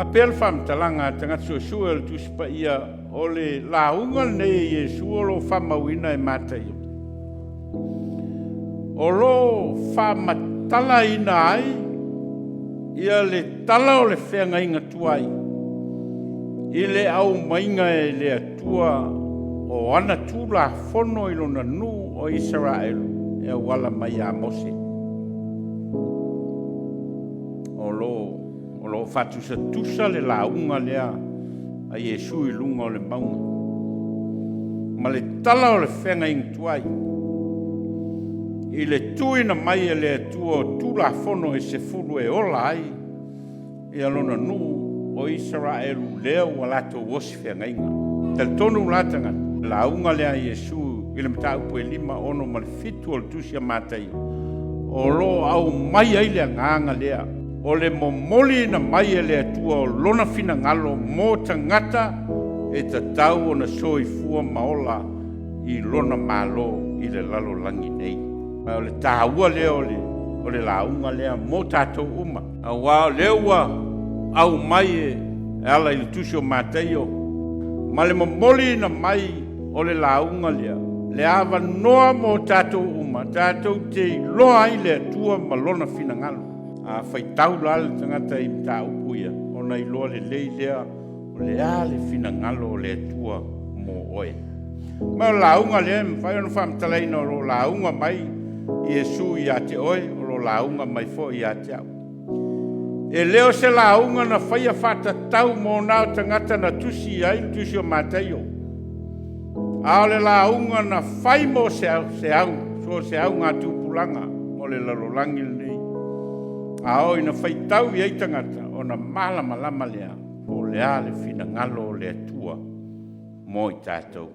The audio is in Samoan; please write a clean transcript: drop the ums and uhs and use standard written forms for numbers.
Faapea le faamatalaga a tagata suesue o le Tusi Paia, o le lauga lenei a Iesu o lo o faamauina e Mataio, o lo o faamatalaina ai ia le tala o le feagaiga tuai i le aumaiga e le Atua o ana Tulafono i Lona nuu o Isaraelu e auala mai ia Mose. O lo o faatusatusa le lauga lea a Iesu i luga o le mauga ma le tala o le feagaiga tuai i le tuuina mai e le Atua o Tulafono e 10 e ola ai Lona nuu o Isaraelu lea ua latou osi feagaiga. E talitonu la tagata, o le lauga lea a Iesu i le mataupu e 5, 6 ma le 7 o le tusi a Mataio, o lo o aumai ai le agaga lea o le momoliina mai e le Atua o Lona finagalo mo tagata e tatau ona soifua ma ola i Lona Malo i le lalolagi nei. Ma o le taua lea o le lauga lea mo tatou uma, aua o lea ua aumai e ala i le tusi o Mataio ma le momoliina mai o le lauga lea, le avanoa mo tatou uma tatou te iloa ai le Atua ma Lona finagalo. A faitau la le tagata i mataupu ia, ona iloa lelei lea o le a le finagalo o le Atua mo oe. Ma o le lauga lea e mafai ona faamatalaina o lo o lauga mai Iesu ia te oe, o lo o lauga mai foi ia te au. E le o se lauga na faia faatatau mo na o tagata na tusi ai le tusi o Mataio, a o le lauga na fai mo se au, so o se augatupulaga o le lalolagi lenei. A oo ina faitau i ai tagata, ona malamalama lea po o le a le finagalo o le Atua mo i tatou.